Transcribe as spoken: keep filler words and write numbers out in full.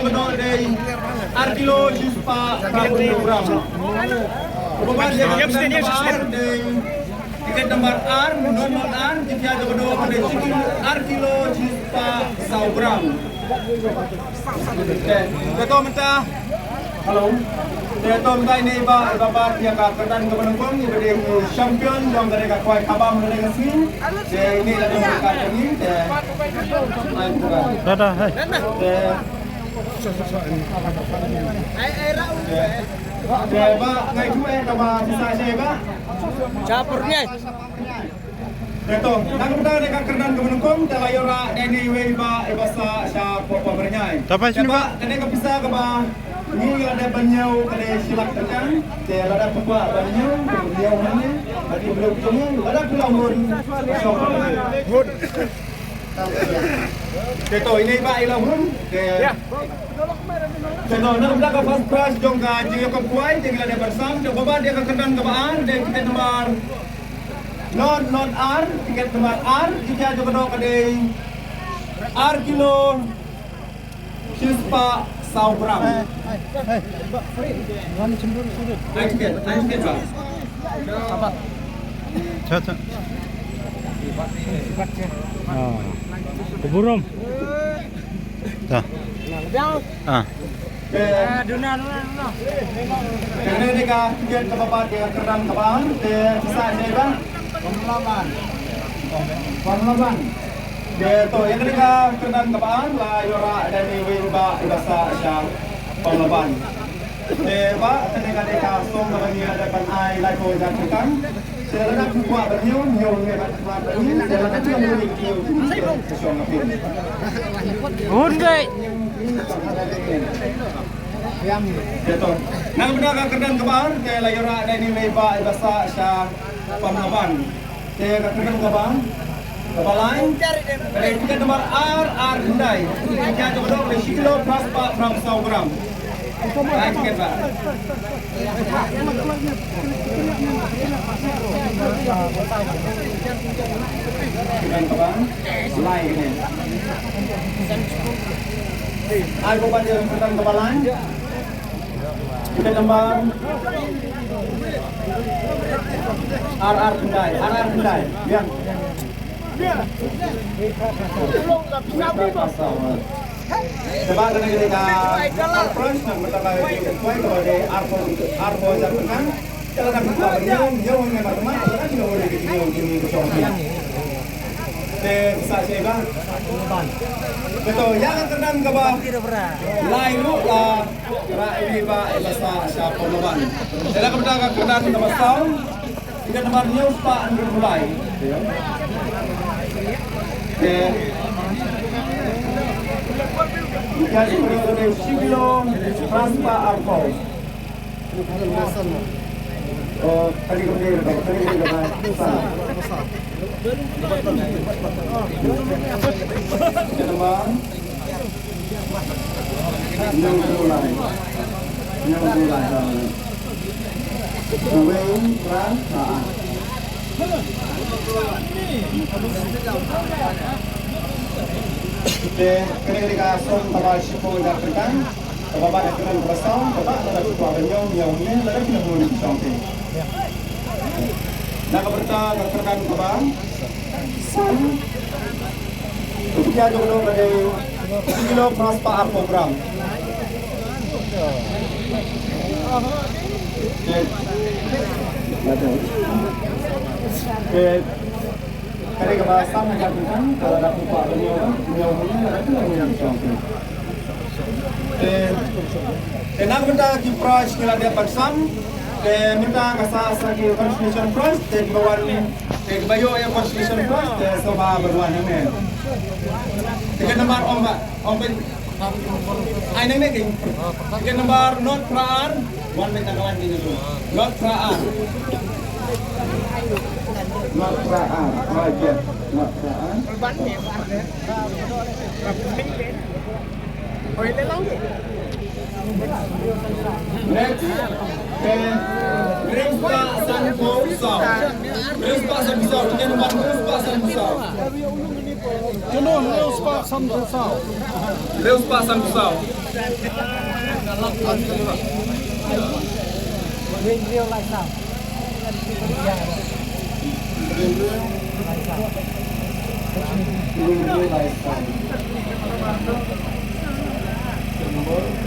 Kaba dei ar kilo shispah phra phew gram. Kaba dei ar dei tiket number ar, non non ar, tiket kaba dei ar kilo shispah saw gram. Te to mynta. Hello. Te to mynta ine i Bah, i Bah Bat ïa ka kyrdan kaba nyngkong, iba dei u champion jong ka dei ka kwai kabam ka dei ka sngi. Te ine i la dei ka kyrdan te. Da, da, hai. Te Te Bah, ngai tu eh kaba sisa sha Bah. Cha pur ngai. Te to, na ka bynta ka kyrdan kaba nyngkong, te la ïoh rah da ine iwei i Bah, i Bah Sah sha Pop Pop Byrngai. Te Bah, ka dei ka pisa kaba ngi la dep ban ñiew ka dei shi lak tyngka. Te lada phi kwah ban ñiew, ñiew hangne. Lada phi la hun, shong hangne. Te to, ine i Bah i la hun. Te Te no, na ka bynta ka first prize jong ka jingïakob kwai, te ngi la dep ban sam, te kaba dei ka kyrdan kaba ar, dei tiket number not, not ar, tiket number ar, tiket jong ka dei ar kilo shispah saw gram. Ai tiket, ai tiket Bah. Cha, cha. Ah. Kuburum. Ta. Ah. Te, duna, duna, duna. Kane dei ka tiket kaba pat ïa ka kyrdan kaba ar, te pisa shai ba? Pon lapan. Pon lapan. Te to, ïa kane ka kyrdan kaba ar la ïoh rah da ine iwei i Bah, i Bah Sah sha Pon lapan. Te Bah, kane ka dei ka song kaba ngi la dep ban ai laiphew hajar tyngka. Te lada phi kwah ban ñiew, ñiew ne ban kwah ban ñiew, te lada phi ñiew ne ñiew, te shong ha phi. Hun dei. Te to. Na ka bynta ka kyrdan kaba ar, te la ïoh rah da ine iwei i Bah, i Bah Sah sha Pon lapan. Te ka kyrdan kaba, kaba lai. Ka dei tiket number ar ar khyndai. Tiket kaba dei shi kilo phra spah phra phew saw gram. Lai tiket ba. Kyrdan kaba lai kane. Ai ko ba dei kyrdan kaba lai. Tiket number ar ar khyndai, ar ar khyndai. Ïa. Te ba kane ka dei ka first prize, na ka bynta ka kwai kaba dei arphew, arphew hajar tyngka. Te lada phi kwah ban ñiew, ñiew hangne markhmat, lada phi la wan ka jingñiew jong ngi ka shong ha phi. Te sa sha i Bah. Te to, ïa ka kyrdan kaba lai ruh la rah ine i Bah, i Bah Sah sha Pon lapan. Te na ka bynta ka kyrdan kaba saw, tiket number hynñiew spah hynriew phew lai. Te ïa shi kilo, shi kilo phra spah arphew. Te kane ka dei ka song kaba shiphew hajar tyngka. Kaba bat ïa ka kyrdan kaba saw, kaba lada phi kwah ban ñiew, ñiew hangne, lada phi la bun shong te. Na ka bynta ka kyrdan kaba san, ka kyrdan jong ka dei shi kilo phra spah arphew gram. Te, te, ka dei kaba san hajar tyngka, ka lada phi kwah ban ñiew, ñiew hangne, lada phi la bun shong te. Te, te na ka bynta ki prize ngi la dep ban sam. Te mynta ka sa sa ki consolation prize, te kiba wan, te kiba ïoh ïa consolation prize, te sngewbha ban wan hangne. Tiket number ong ba, ong ba, ai nang ne king. Tiket number not phra ar, wan bad na ka wan ki nyutu. Not phra ar. Not phra ar. Right, yes. Not phra ar. Next, eh, hynriew spah sanphew saw. Hynriew spah sanphew saw, tiket number hynriew spah sanphew saw. Hynriew spah sanphew saw. Hynriew spah sanphew saw. Rynriew Laisang. Rynriew Laisang. Rynriew Laisang. Number